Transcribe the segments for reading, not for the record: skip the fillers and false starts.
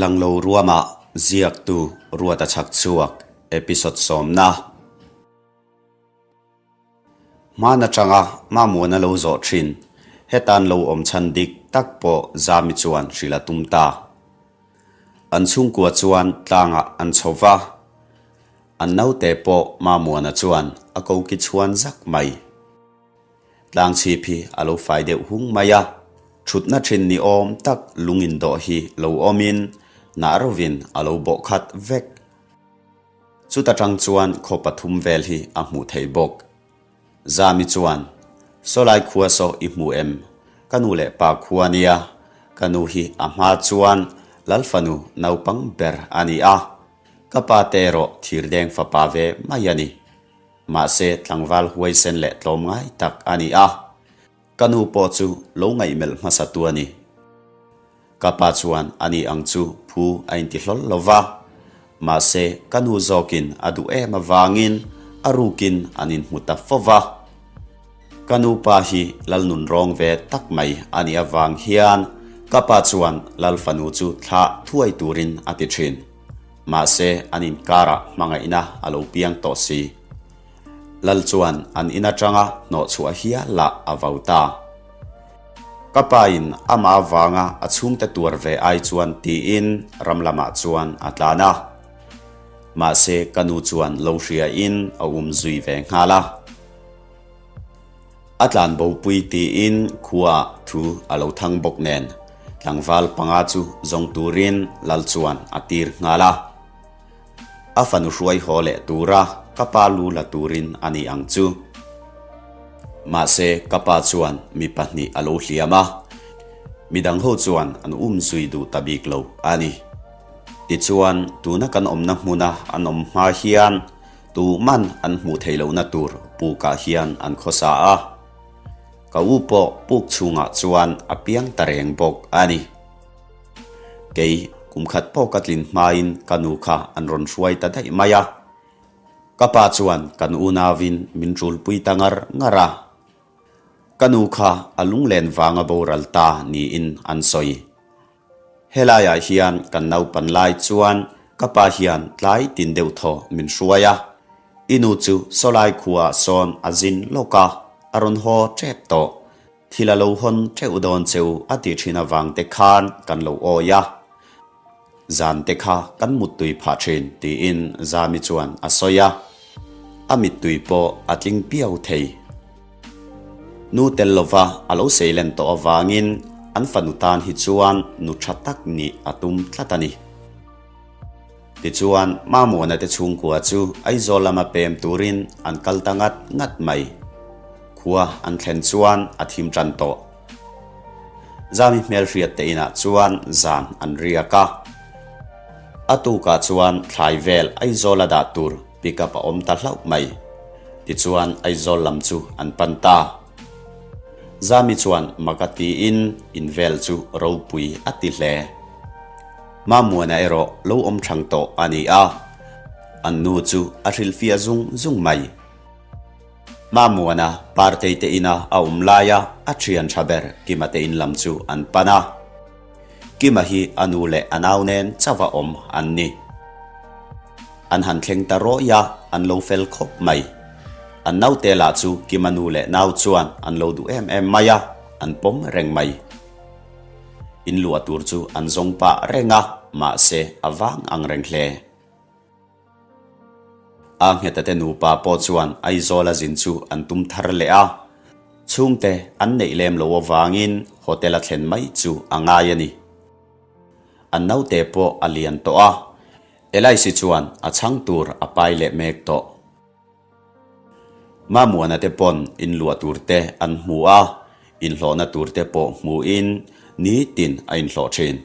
Langlo ruamah ziaktu Ruata chhak chhuak episode sawmna. Hman atanga Mamuana lo zawh thin, hetan lo awm chhan dik tak pawh Zami chuan hrilh a tum ta. An chhungkua chuan tlangah an chho va, an naute pawh Mamuana chuan a koki chhuan zak mai. Tlang chhip hi a lo fai deuh hung mai a, thutna thin ni awm tak lung indawh hi lo awmin nah rovin a lo bawh khat vek. Chuta tang chuan khaw pathum vel hi a hmuh theih bawk. Zami chuan, Sawlai khua saw i hmu em? Ka nu leh pa khua nia, ka nu hi a hma chuan Lalfanu naupang ber a ni a, ka pa te erawh thirdeng fapa ve mai a ni. Mahse tlangval huaisen leh tlawm ngai tak a ni a, ka nu pawh chu lo ngaihmelh hmasa tu a ni. Ka pa chuan a ni ang chu phu a inti hlawl lo va, mahse ka nu zawkin a duh em avangin a rukin an inhmu ta fo va. Ka nu pa hi Lalnun rawng ve tak mai a nih avang hian ka pa chuan Lal fanu chu thlah thuai turin a ti thin. Mahse an inkarah hmangaihna a lo piang tawh si. Lal chuan an in atanga hnawhchhuah hial lah a vau ta. Ka pa in amah avanga a chhungte tuar ve ai chuan tiin ram lamah chuan a tlan a. Mahse ka nu chuan lo hria in a um zui ve nghal a. A tlan bopui tiin khua ah thu a lo thang bawk nen tlangval panga chu zawng turin Lal chuan a tir nghal a. A fanu hruai haw leh tura ka pa lu la turin a ni ang chu. Mahse ka pa chuan mi pahnih a lo hliam a, midang ho chuan an um zui duh ta bik lo a ni. Tichuan tuna kan awmna hmuna an awm hma hian tuman an hmuh theih lohna tur pukah hian an khawsa a. Ka u pawh puk chhungah chuan a piang ta reng bawk a ni. Kei, kum khat pawh ka tlin hmain ka nu kha an rawn hruai ta daih mai a. Ka pa chuan kan unauin min ṭulpui ta ngar ngar a. Ka nu kha a lunglen vanga boral ta niin an sawi. Helaiah hian kan naupan lai chuan ka pa hian tlai tin deuh thaw min hruai a. I nu chu sawlai khuaah sawn a zin lawk a, a rawn haw ṭep tawh. Thil a lo hawn teuh dawn cheu a tih thin avang te khan kan lo awi a, zan te kha kan muttui phah thin tiin Zami chuan a sawi a, a mittui pawh a tling piau thei. Nu tel lova a lo seilen tawh avangin an fanu tan hi chuan nu tha tak nih a tum tlat a ni. Tichuan, Mamuana te chhungkua chu Aizawl lama pem turin an kal ta ngat ngat mai. Khua an thlen chuan a thim tan tawh. Zami hmelhriat te inah chuan zan an riak a. A tukah chuan thlai vel Aizawl a dah tur pick up a awm ta hlauh mai. Tichuan Aizawl lam chu an pan ta. Zami chuan mak a tiin in vel chu ropui a ti hle. Mamuana erawh lo awm thang tawh a ni a, an nu chu a hrilhfiah zung zung mai. Mamuana Partei te ina a awm laia a thian tha ber Kima te in lam chu an pan a. Kima hi a nu leh a nau nen chauha awm an ni. An han thleng ta rawih a, an lo fel khawp mai. An naute lah chu Kima nu leh nau chuan an lo duh em em mai a, an pawm reng mai. In luah tur chu an zawng pah reng a, mahse a vang ang reng hle. A ngheta te nupa pawh chuan Aizawl a zin chu an tum thar leh a, chhungte an neih lem lo avangin hotel a thlen mai chu a ngai a ni. An naute pawh a lian tawh a, Elaisi chuan a chhang tur a pai leh mek tawh. Mamuana te pawn inluah tur te an hmu a, inhlawhna tur te pawh hmuhin nitin a inhlawh thin.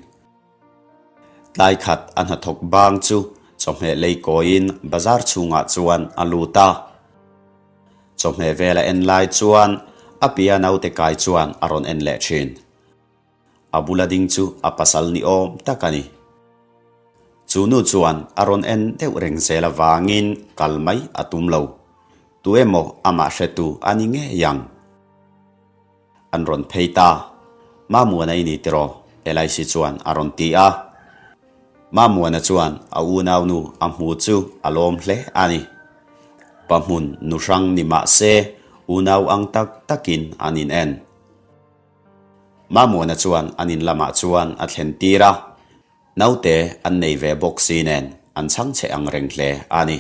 Tlai khat a hnathawk bang chu chawhmeh lei kawiin bazar chhungah chuan a lut a. Chawhmeh vel a en lai chuan a pia naute kai chuan a rawn en leh thin. A bula ding chu a pasal ni awm tak a ni. Chu nu chuan a rawn en deuh reng zel avangin kal mai a tum lo. Tu emaw amah hretu a ni ngei ang. An rawn phei ta. Mamuana i ni tiraw? Elaisi chuan a rawn ti a. Mamuana chuan a unaunu a hmu chu a lawm hle a ni. Pahmun nu hrang ni mah se unau ang tak takin an in en. Mamuana chuan an in lamah chuan a thlen tir a, naute an nei ve bawk si nen an chhang chhe ang reng hle a ni.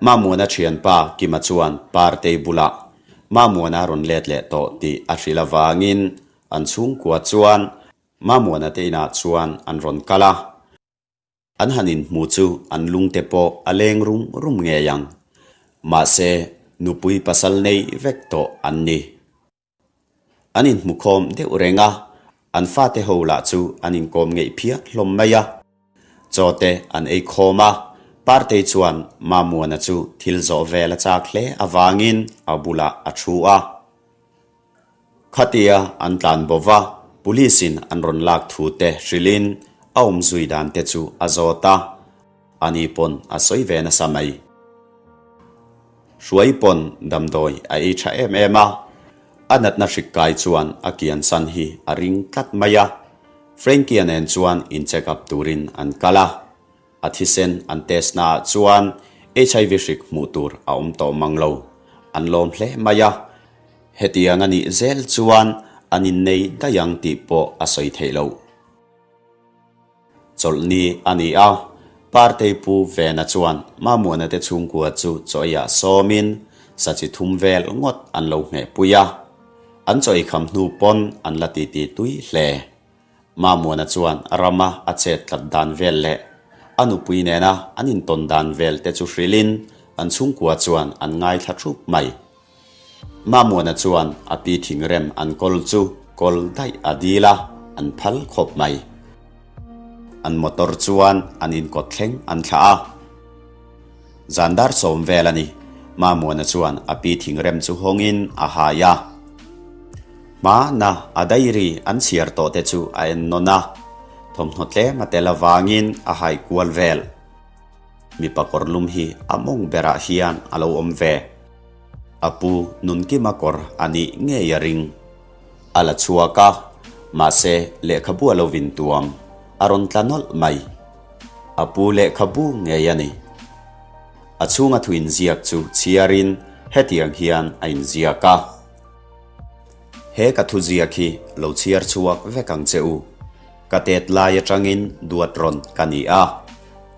Mamuana thianpa Kima chuan Partei bulah Mamuana rawn let leh tawh tih a hrilh avangin an chhungkua chuan Mamuana te inah chuan an rawn kal a. An han inhmu chu an lungte pawh a leng rum rum ngei ang. Mahse, nupui pasal nei vek tawh an ni. An inhmu khawm deuh reng a, an fate ho lah chu an inkawm ngeih phian hlawm mai a. Chaw te an ei khawm a, Partei chuan Mamuana chu thil zawh vel a chak hle avangin a bulah a thu a. Khatia an tlan bo va, Police in an rawn lak thu te hrilhin a awm zui dan te chu a zawt a, ani pawn a sawi ve nasa mai. Hruai pawn damdawi a ei tha em em a, a natna hrik kai chuan a kian san hi a ring tlat mai a. Frankie-a nen chuan in check up turin an kal a, a thisen an test naah chuan HIV hrik hmuh tur a awm tawh mang lo, an lawm hle mai a. Hetiang a nih zel chuan an innei daih ang tih pawh a sawi theih loh. Chawlhni a ni a, Partei Pu Vena chuan Mamuana te chhungkua chu chaw eiah sawmin sa chi thum vel ngawt an lo hmehpui a. An chaw eikham hnu pawn an la titi tui hle. Mamuana chuan rama a chet tlat dan vel leh a nupui nena an intawn dan vel te chu hrilhin an chhungkua chuan an ngaithla thup mai. Mamuana chuan a pi thingrem an kawl chu kawl daih a dil a, an phal khawp mai. An motor chuan an inkawt thleng an thlah a. Zan dar sawm vel a ni, Mamuana chuan a pi thingrem chu hawngin a hai a. Hmana a diary an chhiar tawh te chu a en nawn a, thawmhnaw tlem a tel avangin a hai kual vel. Mipa kawr lum hi a mawng berah hian a lo awm ve. A pu Nunkima kawr a nih ngei a ring. A la chhuak a, mahse lehkhabu a lo vin tuam, a rawn tla nawlh mai. A pu lehkhabu ngei a ni. A chhunga thu inziak chu chhiarin hetiang hian a inziak a. He ka thuziak hi lo chhiar chhuak vek ang che u. Ka tet lai atangin duat rawn ka ni a,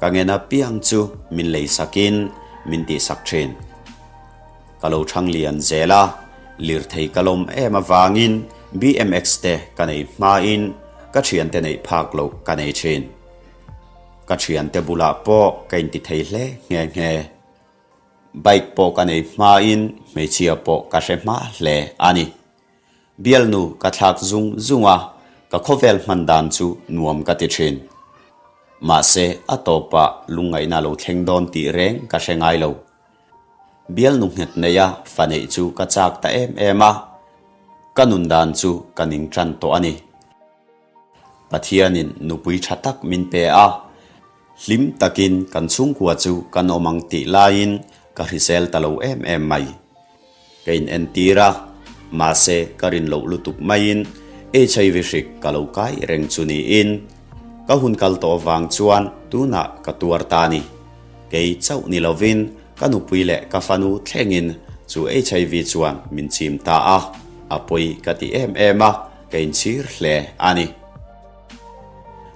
ka ngen apiang chu min lei sakin min tihsak thin. Ka lo thang lian zel a, lirthei ka lawm em avangin BMX te ka nei hmain ka thiante neih phak loh ka nei thin. Ka thiante bulah pawh ka inti thei hle nghe nghe. Bike pawh ka nei hmain hmeichhia pawh ka hre hma hle a ni. Bialnu ka thlak zung zung a, ka khawvel hman dan chu nuam ka ti thin. Mahse, a tawpah lungngaihna lo thleng dawn tih reng ka hre ngai lo. Bialnu nghet neia fa neih chu ka chak ta em em a, ka nun dan chu ka ning tan tawh a ni. Pathianin nupui tha tak min pe a, hlim takin kan chhungkua chu kan awm ang tih laiin ka hrisel ta lo em em mai. Ka inentir a, mahse ka rin loh lutuk maiin HIV hrik ka lo kai reng chu niin ka hun kal tawh avang chuan tunah ka tuar ta a ni. Kei chauh ni lovin ka nupui leh ka fanu thlengin chu HIV chuan min chim ta a, a pawi ka ti em em a, ka inchhir hle a ni.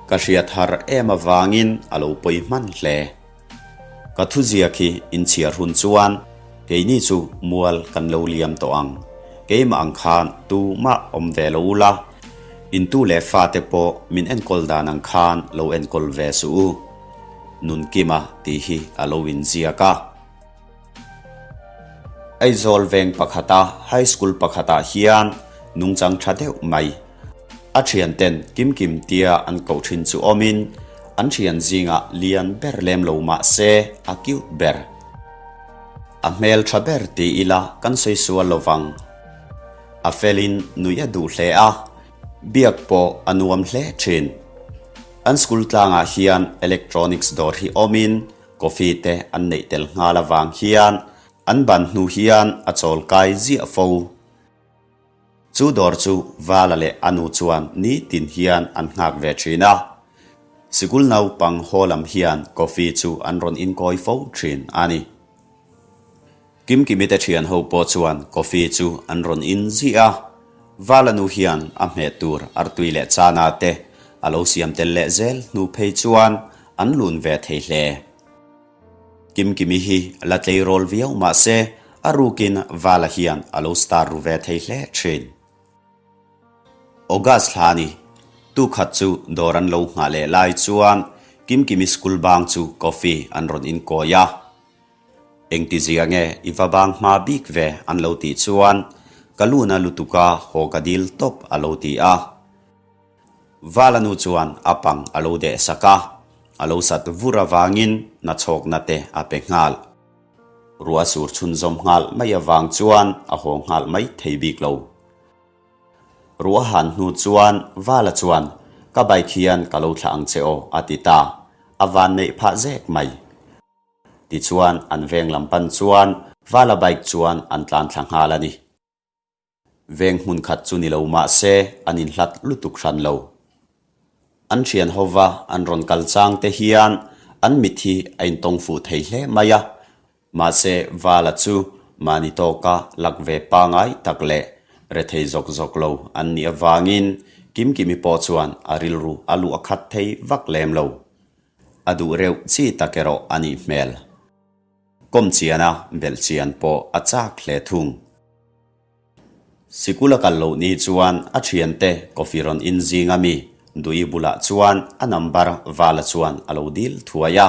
Ka hriat har em avangin a lo pawi hman hle. Ka thuziak hi inchhiar hun chuan keini chu mual kan lo liam tawh ang. Keimah ang khan tumah awm ve lo ula, intu leh fate pawh min enkawl dan ang khan lo enkawl ve suh u. Nunkima tih hi a lo inziak a. Aizawl veng pakhata High School pakhatah hian nungchang tha deuh mai. A thianten Kimkim tia an koh thin chu awmin an thian zingah lian ber lem lo mah se a cute ber. A hmel tha ber ti ila kan sawi sual lo vang. A felin nuih a duh hle a, biak pawh a nuam hle thin. An school tlangah hian electronics dawr hi awmin Coffee te an neih tel nghal avang hian an ban hnu hian a chawl kai ziah fo. Chu dawr chu Vala leh a nu chuan nitin hian an nghak ve thin a. Sikul naupang haw lam hian coffee chu an rawn inkawi fo thin a ni. Kimkimi te thian ho pawh chuan coffee chu an rawn in ziah a, Vala nu hian a hmeh tur artui leh chana te a lo siam tel leh zel hnu phei chuan an lun ve thei hle. Kimkimi hi la tleirawl viau mah se a rukin Vala hian a lo star ru ve thei hle thin. August hla ni, tu khat chu dawr an lo nghah leh lai chuan Kimkimi school bang chu coffee an rawn inkawi a. Engti zia nge i va bang hma bik ve an lo tih chuan ka luna lutuka haw ka dil tawp a lo ti a. Vala nu chuan a pang a lo deh sak a, a lo sat vur avangin nachhawkna te a pe nghal. Ruah sur chhunzawm nghal mai avang chuan a haw nghal mai thei bik lo. Ruah han hnu chuan Vala chuan ka bike hian ka lo thlah ang che aw a ti ta, a van neih phah zek mai. Tichuan an veng lam pan chuan Vala bike chuan an tlan thla nghal a ni. Veng hmun khat chu ni lo mah se an inhlat lutuk hran lo. An thian hova an rawn kal chang te hian an mit hi a intawng fuh thei hle mai a, mahse Vala chu mahni tawka lak ve pangai tak leh rethei zawk zawk lo an nih avangin Kimkimi pawh chuan a rilru a luh a khat thei vak lem lo. A duh reuh chi tak erawh a nih hmel. Kawm chiana belh chian pawh a chak hle thung. Sikul a kal loh ni chuan a thiante coffee rawn in zing a mi Dui bulah chuan a number Vala chuan a lo dil thuai a,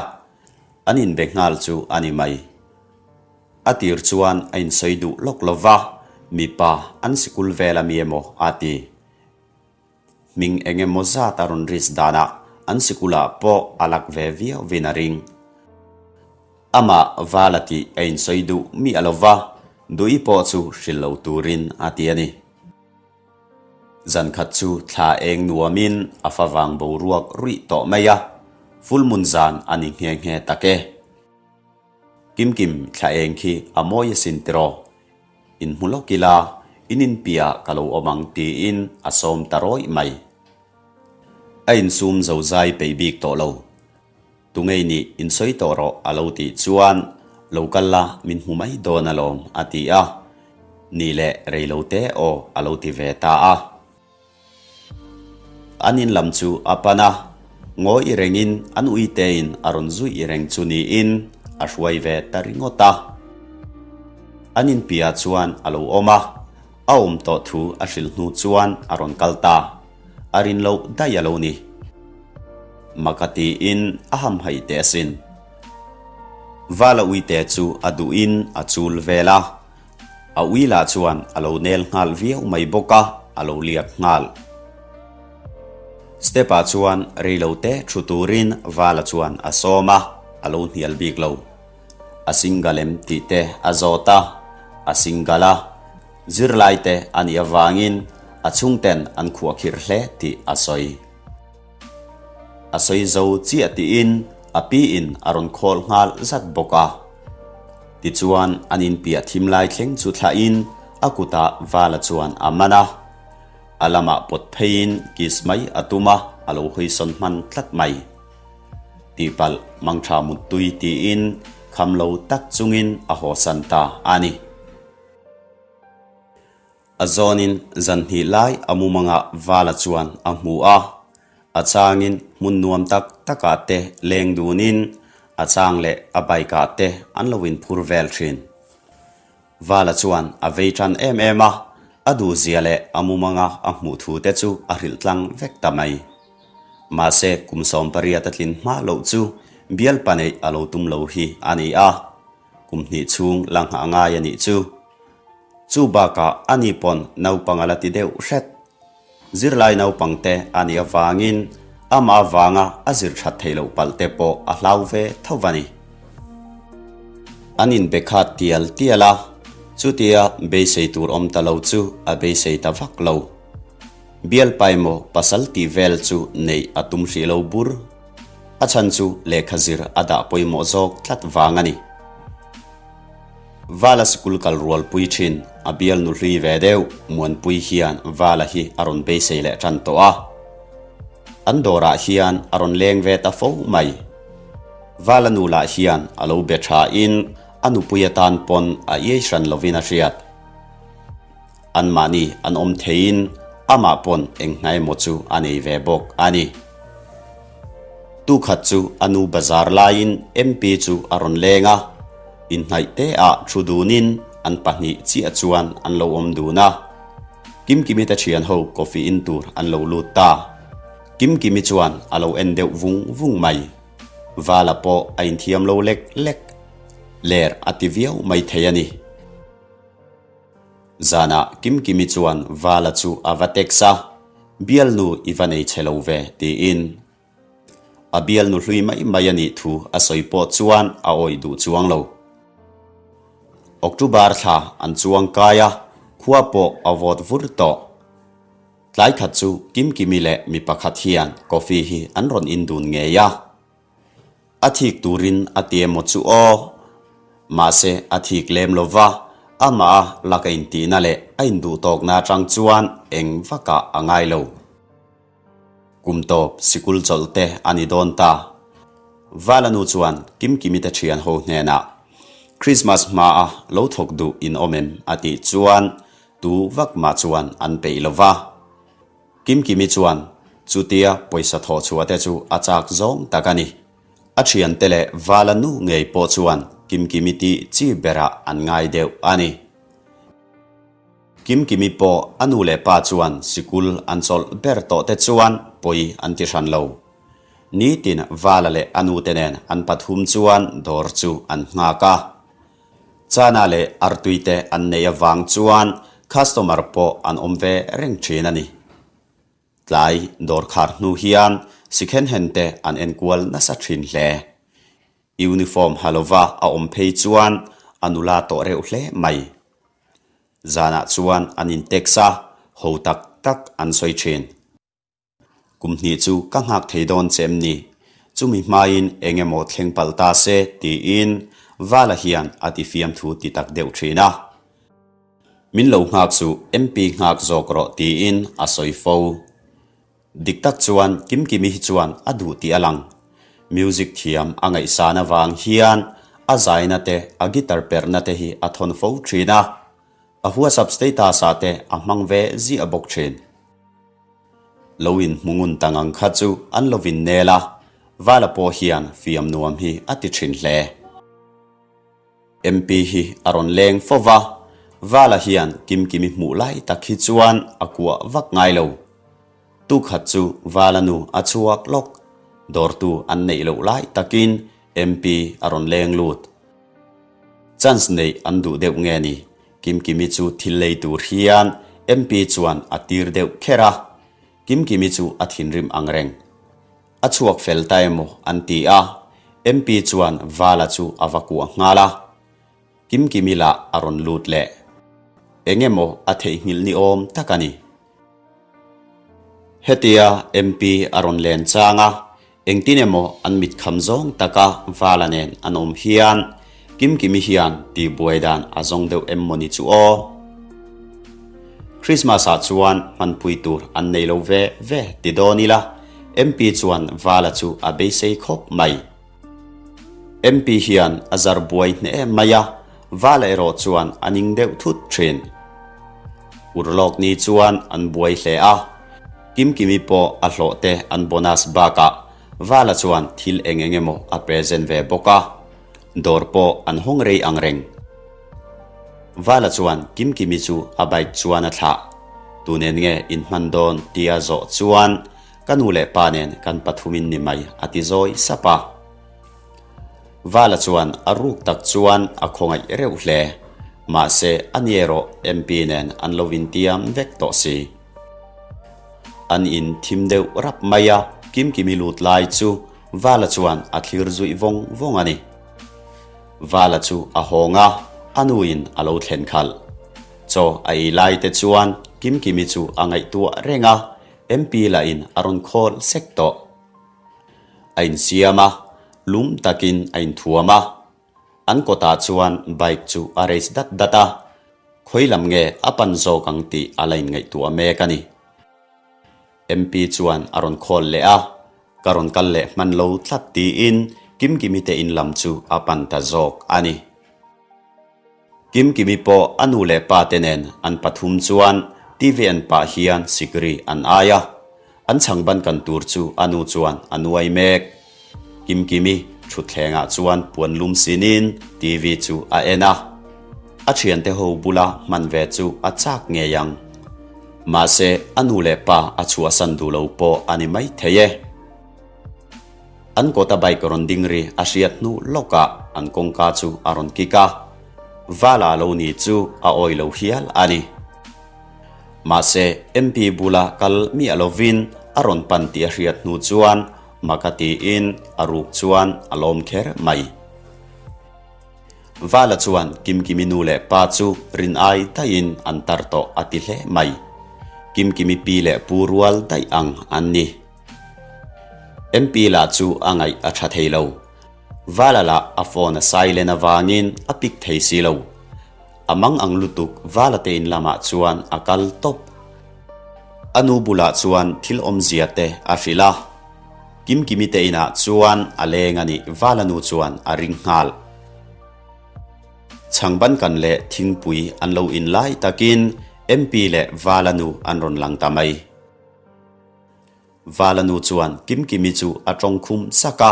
an inbe nghal chu a ni mai. A tir chuan a insawi duh lawk lo va, mipa an sikul vel a mi emaw a ti. Hming eng emaw zat a rawn risk danah an sikulah pawh a lak ve viauvin a ring. Amah Vala tih a insawi duh miah lo va, Duhi pawh chu hrilh lo turin a ti a ni. Zan khat chu thla eng nuamin a favang boruak ruih tawh mai a, full moon zan a ni nghe nghe tak e. Kimkim thla eng khi a mawi asin tiraw? In hmu lawk ila, in inpiah ka lo awm ang tiin a sawm ta rawih mai. A insum zo zai peih bik tawh lo. Tungei nih insawi tawh rawh a lo tih chuan, Lo kal la, min hmu mai dawn alawm a ti a. Nih leh rei lo te aw a lo ti ve ta a. An in lam chu a pan a, ngawi rengin an uitein a rawn zuih reng chu niin a hruai ve ta ringawt a. An in piah chuan a lo awm a, a awm tawh thu a hrilh hnu chuan a rawn kal ta, a rin loh daih a lo ni. Maka tiin a hamhaih teh asin. Vala uite chu a duhin a chul vel a. A ui lah chuan a lo nel nghal viau mai bawk a, a lo liak nghal. Step ah chuan reilo te thu turin Vala chuan a sawm a, a lo hnial bik lo. A single em tih te a zawt a, a single a, zirlai te a nih avangin a chhungten an khuahkhirh hle tih a sawi. A sawi zo chiah tiin a pi in a rawn khawl nghal zat bawk a. Tichuan an inpiah thim lai thleng chu thlah in a kutah Vala chuan a man a. A lamah pawt pheiin kiss mai a tum a, a lo hawisawn hman tlat mai. Tihpalh mangtha muttui tiin kham lo tak chungin a hawsan ta a ni. A zawnin zan hnih lai a mumangah Vala chuan a hmu a, a changin hmun nuam tak takah te leng dunin a chang leh a bike ah te an lo inphur vel thin. Vala chuan a vei tan em em a, a duhzia leh a mumanga a hmuh thu te chu a hrilh tlang vek ta mai. Mahse kum 18 a tlin hma loh chu bialpa neih a lo tum lo hi a ni a, kum hnih chhung la nghah ngai a nih chu. Chu bakah ani pawn naupang a la ti deuh hret. Zirlai naupang te a nih avangin amah avanga a zir that theih loh palh te pawh a hlau ve tho a ni. An inbe khat tial tial a, chutia beisei tur awm ta lo chu a beisei ta vak lo. Bialpa emaw pasal tih vel chu neih a tum hrih lo bur. A chhan chu lehkha zir a dah pawimawh zawk tlat vang a ni. Vala sikul kal rualpui thin a bial nu hlui ve deuh Muanpui hian Vala hi a rawn beisei leh tan tawh a. An dawrah hian a rawn leng ve ta fo mai. Vala nu lah hian a lo be tha in a nupui atan pawn a iai hran lovin a hriat. Anmahni an awm theiin amah pawn eng hna emaw chu a nei ve bawk a ni. Tukhat chu a nu bazar laiin MP chu a rawn leng a, inhnaih te ah thu dunin an pahnih chiah chuan an lo awm dun a. Kimkimi te thian ho coffee in tur an lo lut ta. Kimkimi chuan a lo en deuh vung vung mai. Vala pawh a inthiam lo lek lek. Ler a ti viau mai thei a ni. Zanah Kimkimi chuan Vala chu a va text a, Bialnu i va nei che lo ve, tiin. A bialnu hlui mai mai a nih thu a sawi pawh chuan a awih duh chuang lo. October thla an chuang kai a, khua pawh a vawt vur tawh. Tlai khat chu Kimkimi leh mi pakhat hian coffee hi an rawn in dun ngei a. A thik turin a ti emaw chu aw. Mahse a thik lem lo va, amah a lak a intihna leh a induhtawkna atang chuan eng vakah a ngai lo. Kum tawp sikul chawlh te a ni dawn ta. Vala nu chuan Kimkimi te thian ho hnenah Christmas hmaa lo thawk duh in awm em a tih chuan tu vak mah chuan an peih lo va. Kimkimi chuan chutia pawisa thawh chhuah te chu a chak zawng tak a ni. A thiante leh Vala nu ngei pawh chuan Kimkimi tih chi berah an ngai deuh a ni. Kimkimi pawh a nu leh pa chuan sikul an chawlh ber tawh te chuan pawi an ti hran lo. Nitin Vala leh a nute nen an pathum chuan dawr chu an nghak a. Chana leh artui te an neih avang chuan customer pawh an awm ve reng thin a ni. Tlai dawr khar hnu hian sikhen hen te an enkual nasa thin hle. Uniform ha lova a awm phei chuan a nula tawh reuh hle mai. Zanah chuan an in text a, ho tak tak an sawi thin. Kum hnih chu ka nghak thei dawn che em ni? Chumi hmain eng emaw thleng palh ta se tiin Vala hian a ti fiamthu ti tak deuh thin a. Min lo nghak suh, MP nghak zawk rawh tiin a sawi fo. Dik tak chuan Kimkimi hi chuan a duh tih a lang. Music thiam a ngaihsan avang hian a zaina te a guitar perhna te hi a thawn fo thin a. A WhatsApp status ah te a hmang ve ziah bawk thin. Lo in hmu ngun ta ngang kha chu an lo vin nel a, Vala pawh hian fiam nuam hi a ti thin hle. MP hi a rawn leng fo va, Vala hian Kimkimi hmuh lai tak hi chuan a kuah vak ngai lo. Tukhat chu Vala nu a chhuak lawk, dawrtu an neih loh lai takin MP a rawn leng lut. Chance neih an duh deuh nge ni? Kimkimi chu thil lei tur hian MP chuan a tir deuh kher a, Kimkimi chu a thinrim ang reng. A chhuak fel ta emaw an ti a, MP chuan Vala chu a va kuah nghal a. Kimkimi lah a rawn lut leh. Eng emaw a theihnghilh ni awm tak a ni. Hetia MP a rawn len chang a, engtin emaw an mitkham zawng taka Vala nen an awm hian Kimkimi hian tihbuai dan a zawng deuh em mawni chu aw. Christmas ah chuan hmanpui tur an nei lo ve ve ti dawn ila, MP chuan Vala chu a beisei khawp mai. MP hian a zar buai hneh em mai a, Vala erawh chuan a ning deuh thut thin. Urlawk ni chuan an buai hle a, Kimkimi pawh a hlawh te an bonus bakah Vala chuan thil eng eng emaw a present ve bawk a, dawr pawh an hawng rei ang reng. Vala chuan Kimkimi chu a bike chuan a thlah. Tu nen nge in hman dawn tia zawh chuan ka nu leh pa nen kan pathumin ni mai a ti zawi sap a. Vala chuan a ruk tak chuan a khawngaih reuh hle. Mahse a ni erawh MP nen an lo intiam vek tawh si. An in thim deuh rap mai a, Kimkimi lut lai chu Vala chuan a thlir zuih vawng vawng a ni. Vala chu a hawng a, a nuin a lo thlen khalh. Chaw a ei lai te chuan Kimkimi chu a ngaihtuah reng a, MP lahin a rawn khawl sek tawh. A insiam a, lum takin a inthuam a. An kawtah chuan bike chu a race dat dat a, khawi lam nge a pan zawk ang tih a la inngaihtuah mek a ni. MP chuan a rawn call leh a, ka rawn kal leh hman lo tlat tiin Kimkimi te in lam chu a pan ta zawk a ni. Kimkimi pawh a nu leh pa te nen an pathum chuan TV en pah hian sikri an ai a, an chhangban kan tur chu a nu chuan a nuai mek. Kimkimi thutthlengah chuan puan lum sinin TV chu a en a, a thiante ho bula hman ve chu a chak ngei ang. Mahse a nu leh pa a chhuahsan duh lo pawh a ni maithei e. An kawta bike rawn ding ri a hriat hnu lawkah an kawngka chu a rawn kik a, Vala lo ni chu a awi lo hial a ni. Mahse MP bula kal miah lovin a rawn pan tih a hriat hnu chuan maka tiin a ruk chuan a lawm kher mai. Vala chuan Kimkimi nu leh pa chu rin ai daihin an tar tawh a ti hle mai. Kimkimi pi leh pu rual daih ang an ni. MP lah chu a ngaih a tha thei lo. Vala lah a phone a silent avangin a pick thei si lo. A mang ang lutuk Vala te in lamah chuan a kal tawp. A nu bulah chuan thil awmzia te a hrilh a. Kimkimi te inah chuan a leng a nih Vala nu chuan a ring nghal. Chhangban kan leh thingpui an lo in lai takin MP leh Vala nu an rawn lang ta mai. Vala nu chuan Kimkimi chu a tawng khum sak a,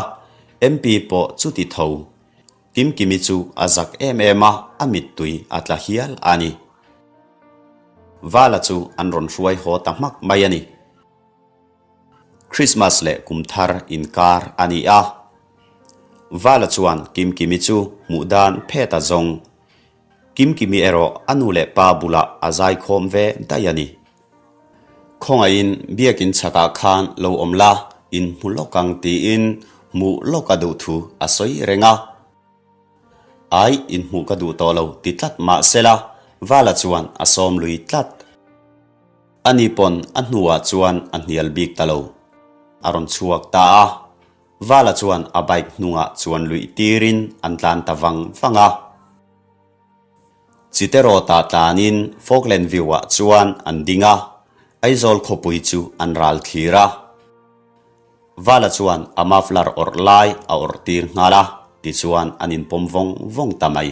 MP pawh chuti tho. Kimkimi chu a zak em em a, a mittui a tla hial a ni. Vala chu an rawn hruai haw ta hmak mai a ni. Christmas leh kum thar inkar a ni a. Vala chuan Kimkimi chu hmuh dan phet a zawng. Kimkimi erawh a nu leh pa bulah a zaikhawm ve daih a ni. Khawngaihin biakin chhakah khan lo awm la, in hmu lawk ang tiin hmuh lawk a duh thu a sawi reng a. Ai, in hmuh ka duh tawh lo ti tlat mah sela, Vala chuan a sawm lui tlat. Ani pawn a hnuah chuan a hnial bik ta lo. A rawn chhuak ta a. Vala chuan a bike hnungah chuan luih tirin an tlan ta vang vang a. Chite rawtah tlanin Falkland View-ah chuan an ding a, Aizawl khawpui chu an ral thlir a. Vala chuan a muffler awrh lai a awrh tir nghal a, tichuan an inpawm vawng vawng ta mai.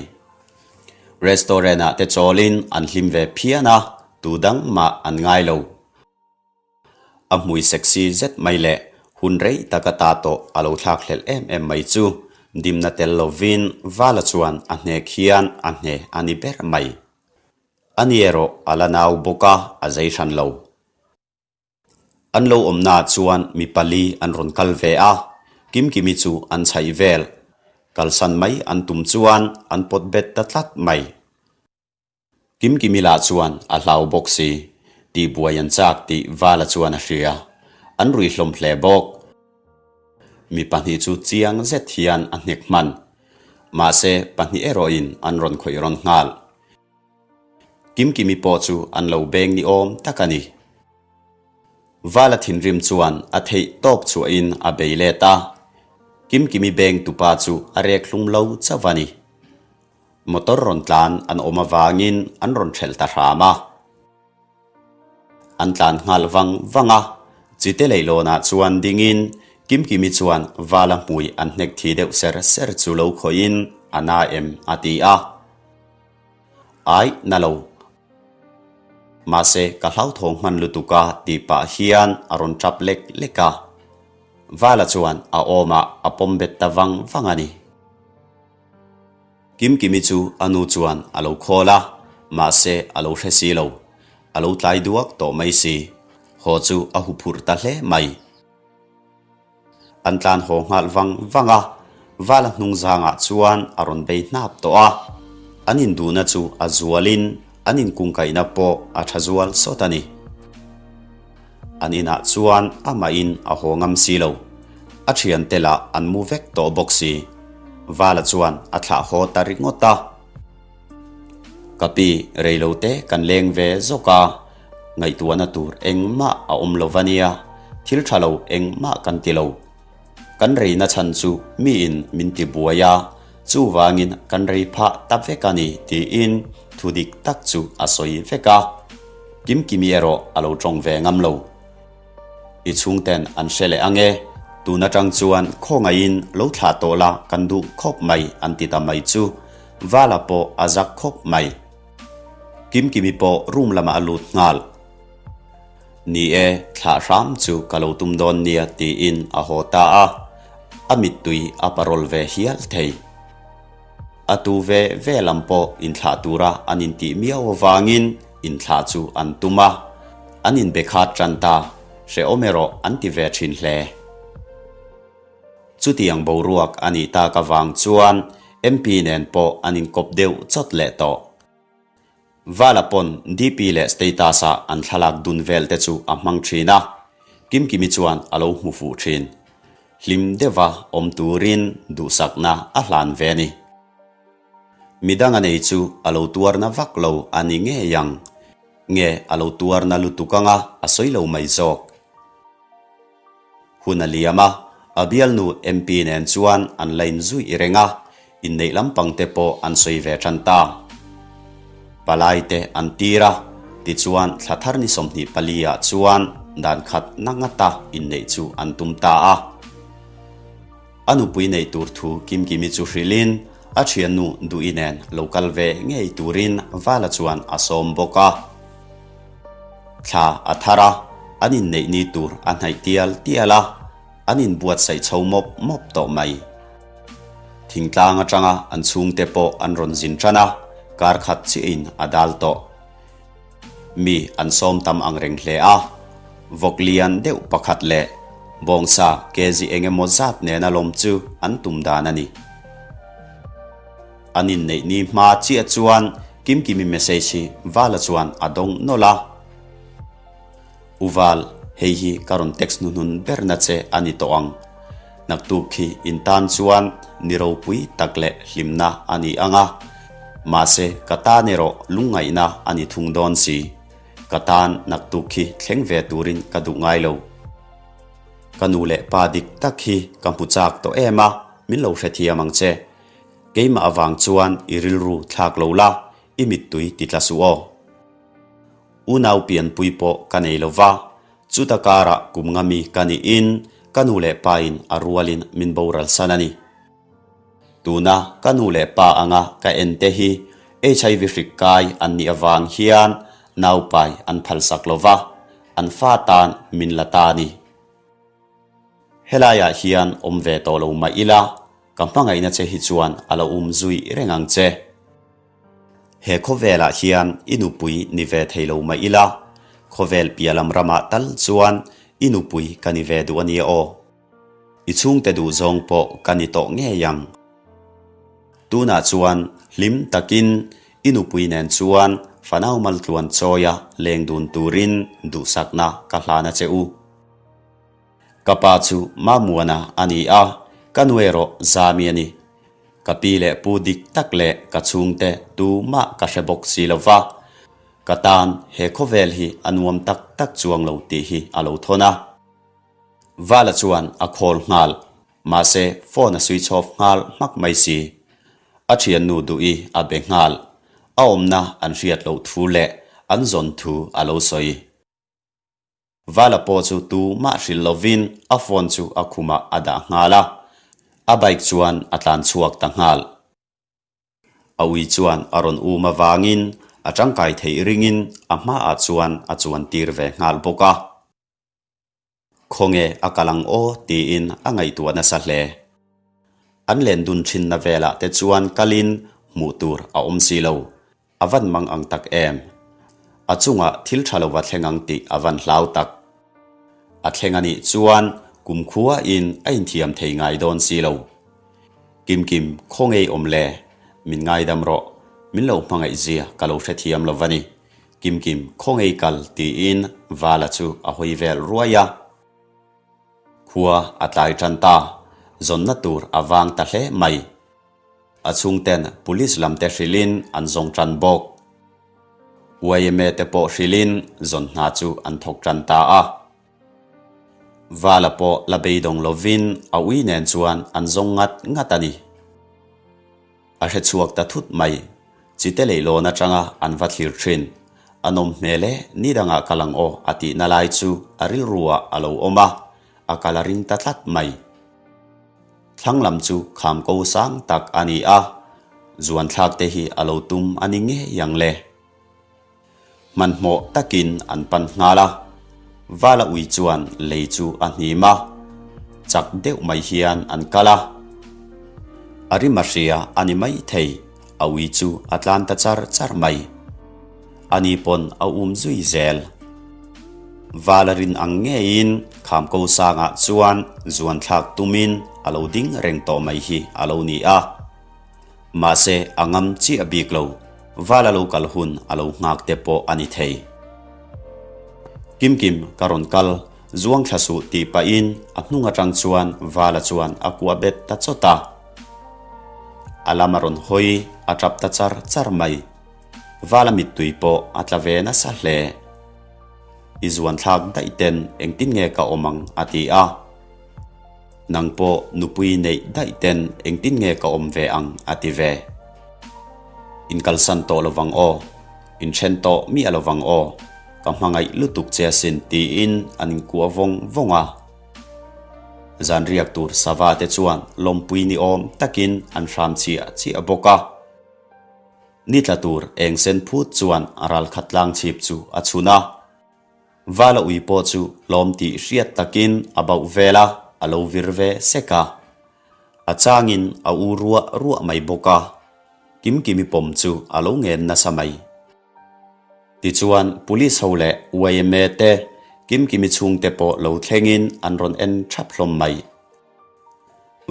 Restaurant-ah te chawlin an hlim ve phian a, tu dang mah an ngai lo. A hmui sexy zet mai leh hun rei taka ta tawh a lo thlak hlelh em em mai chu dimna tel lovin Vala chuan a hnek hian a hne a ni ber mai. Ani erawh a la nau bawk a, a zei hran lo. An lo awmnaah chuan mi pali an rawn kal ve a, Kimkimi chu an chhaih vel. Kalsan mai an tum chuan an pawt bet ta tlat mai. Kimkimi lah chuan a hlau bawk si, tihbuai an chak tih Vala chuan a hria. An rui hlawm hle bawk. Mi pahnih chu chiang zet hian a hnek hman. Mahse, pahnih erawhin an rawn khawih rawn nghal. Kimkimi pawh chu an lo beng ni awm tak a ni. Vala thinrim chuan a theih tawp chhuahin a bei let a. Kimkimi beng tupa chu a rek hlum lo chauh a ni. Motor rawn tlan an awm avangin an rawn ṭhelh ta hram a. An tlan nghal vang vang a, Chite leihlawnah chuan dingin Kimkimi chuan Vala hmui an hnek thi deuh ser ser chu lo khawihin a na em a ti a. Ai, na lo. Mahse, ka hlauthawng hman lutuk a tih pah hian a rawn ṭap lek lek a. Vala chuan a awmah a pawm bet ta vang vang a ni. Kimkimi chu a nu chuan a lo khawl a, mahse a lo hre si lo. A lo tlai duak tawh mai si. Haw chu a huphurh ta hle mai. An tlan haw nghal vang vang a, Vala hnung zangah chuan a rawn bei hnap tawh a. An induhna chu a zualin an inkungkaihna pawh a tha zual sawt a ni. An inah chuan amahin a haw ngam si lo. A thiante lah an mu vek tawh bawk si. Vala chuan a thlah haw ta ringawt a. Ka pi, reilote kan leng ve zawk a, ngaihtuahna tur engmah a awm lo va nia, thil tha lo engmah kan ti lo. Kan reina chhan chu miin min ti buai a, chuvangin kan rei phah ta vek a ni tiin thu dik tak chu a sawi vek a. Kimkimi erawh a lo tawng ve ngam lo. I chhungten an hre leh ang e. Tun atang chuan khawngaihin lo thlah tawh la kan duh khawp mai an ti ta mai chu Vala pawh a zak khawp mai. Kimkimi pawh room lamah a lut nghal. Ni e, thlah hram chu ka lo tum dawn nia tiin a haw ta a, a mittui a parawl ve hial thei. A tu ve ve lam pawh inthlah tura an intih miau avangin inthlah chu an tum a, an inbe khat tan ta, hrehawm erawh an ti ve thin hle. Chutiang boruak a nih tak avang chuan MP nen pawh an inkawp deuh chawt leh tawh. Vala pawn DP leh status-a an thlalak dun vel te chu a hmang thin a, Kimkimi chuan a lo hmu fuh thin. Hlim deuha awm turin duhsakna a hlan ve a ni. Midang a nei chu a lo tuarna vak lo a ni ngei ang. Nge a lo tuarna lutuk anga a sawi lo mai zawk. Hun a liam a, a bialnu MP nen chuan an la inzui reng a, inneih lampang te pawh an sawi ve tan ta. Palai te an tir a, tichuan thla thar ni 24 ah chuan dan khat na ngata inneih chu an tum ta a. A nupui neih tur thu Kimkimi chu hrilhin a thiannu Duhi nen lo kal ve ngei turin Vala chuan a sawm bawk a. Thla a thar a, an inneih ni tur a hnaih tial tial a, an inbuatsaih chho mawp mawp tawh mai. Thingtlang atanga an chhungte pawh an rawn zin tan a, kar khat chiahin a dal tawh. Mi an sawm tam ang reng hle a, vawk lian deuh pakhat leh bawngsa kg eng emaw zat nena lawm chu an tum dan a ni. An inneih ni hma chiah chuan Kimkimi message hi Vala chuan a dawng nawlh a. U Val, hei hi ka rawn text hnuhnun berna che a ni tawh ang. Naktuk khi in tan chuan ni ropui tak leh hlimna a ni ang a. Mahse, ka tan erawh lungngaihna a ni thung dawn si. Ka tan naktuk khi thleng ve turin ka duh ngai lo. Ka nu leh pa dik tak hi ka hmu chak tawh em a, min lo hrethiam ang che. Keimah avang chuan i rilru thlak lo la, i mittui ti tla suh aw. Unau pianpui pawh ka nei lo va, chuta karah kum nga mi ka niin ka nu leh pain a rualin min boral san a ni. Tuna ka nu leh pa anga ka en te hi HIV hrik kai an nih avang hian naupai an phalsak lo va, an fa tan min la ta a ni. Helaiah hian awm ve tawh lo mah ila, ka hmangaihna che hi chuan a lo um zui reng ang che. He khawvelah hian i nupui ni ve thei lo mah ila, khawvel piah lam ramah tal chuan i nupui ka ni ve duh a nia aw. I chhungte duh zawng pawh ka ni tawh ngei ang. Tunah chuan hlim takin i nupui nen chuan fanau maltluan chawia leng dun turin duhsakna ka hlan a che u. Ka pa chu Mamuana a ni a, ka nu erawh Zami a ni. Ka pi leh pu dik tak leh ka chhungte tumah ka hre bawk si lo va, ka tan he khawvel hi a nuam tak tak chuang lo tih hi a lo thawn a. Vala chuan a call nghal, mahse phone a switch off nghal hmak mai si. A thiannu Duhi a be nghal, a awmna an hriat loh thu leh an zawn thu a lo sawi. Vala pawh chu tu mah hrilh lovin a phone chu a khumah a dah nghal a, a bike chuan a tlan chhuak ta nghal. A ui chuan a rawn um avangin a tangkai theih ringin a hmaah chuan a chuan tir ve nghal bawk a. Khawnge a kal ang aw tiin a ngaihtuah nasa hle. An len dun thinna velah te chuan kalin hmuh tur a awm si lo. A van mang ang tak em? A chungah thil tha lova thleng ang tih a van hlau tak. A thleng a nih chuan kumkhuain a inthiam thei ngai dawn si lo. Kimkim, khaw ngei awm le? Min ngaidam rawh. Min lo hmangaih zia ka lo hrethiam lo va ni. Kimkim, khaw ngei kal tiin Vala chu a hawi vel ruai a. Khua a tlai tan ta. Zawnna tur a vang ta hle mai. A chhungten Police lam te hrilhin an zawng tan bawk. Yma te pawh hrilhin zawn hna chu an thawk tan ta a. Vala pawh la beidawng lovin a ui nen chuan an zawng ngat ngat a ni. A hre chhuak ta thut mai. Chite leihlawn atanga an va thlir thin. A nawm hmel e, ni dangah kal ang aw a tihna lai chu a rilruah a lo awm a, a kal a ring ta tlat mai. Thlang lam chu kham ko sang tak a ni a, zuan thlak te hi a lo tum a ni ngei ang le. Hmanhmawh takin an pan nghal a, Vala ui chuan lei chu a hnim a, chak deuh mai hian an kal a. A rim a hria a ni mai thei, a ui chu a tlan ta char char mai. Ani pawn a um zui zel. Vala rin ang ngeiin Khamko sangah chuan zuan thlak tumin a lo ding reng tawh mai hi a lo ni a. Mahse a ngam chiah bik lo, Vala lo kal hun a lo nghak te pawh a ni thei. Kimkim ka rawn kal, zuang thla suh tih pahin a hnung atang chuan Vala chuan a kuah bet ta chawt a. A lam a rawn hawi, a tap ta char char mai. Vala mittui pawh a tla ve nasa hle. I zuan thlak daih ten engtin nge ka awm ang a ti a. Nang pawh nupui neih daih ten engtin nge ka awm ve ang a ti ve. In kalsan tawh lovang aw, in then tawh miah lovang aw, ka hmangaih lutuk che asin tiin an inkuah vawng vawng a. Zan riak tur sava te chuan lawmpui ni awm takin an hram chiah chiah bawk a. Ni tla tur eng sen phut chuan a ralkhat tlang chhip chu a chhun a. Vala ui pawh chu hlawm tih hriat takin a bauh vel a, a lo vir ve sek a. A changin a u ruah ruah mai bawk a, Kimkimi pawm chu a lo ngen nasa mai. Tichuan Police ho leh yma te, Kimkimi chhungte pawh lo thlengin an rawn en thap hlawm mai.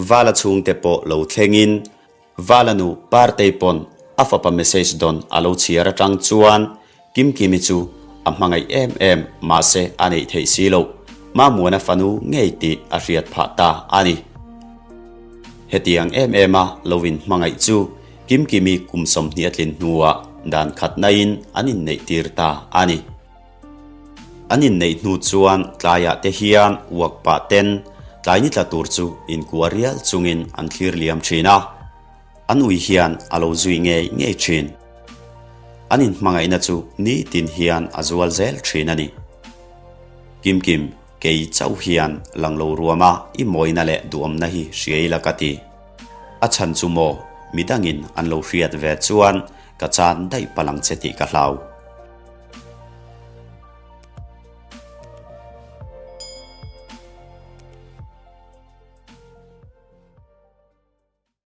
Vala chhungte pawh lo thlengin Vala nu Partei pawn a fapa message dawn a lo chhiar atang chuan Kimkimi chu a hmangaih em em mahse a neih theih si loh Mamuana fanu ngei tih a hriat phah ta a ni. Hetiang em em a lo in hmangaih chu Kimkimi kum 20 a tlin hnuah dan khatnain an inneih tir ta a ni. An inneih hnu chuan tlaiah te hian uak pah ten tlai ni tla tur chu inkuah rial chungin an thlir liam thin a, an ui hian a lo zui ngei ngei thin. An inhmangaihna chu nitin hian a zual zel thin a ni. Kimkim, kei chauh hian lang lo ruama i mawina leh duhawmna hi hria ila ka ti. A chhan chu maw, midangin an lo hriat ve chuan ka chan daih palang che tih ka hlau.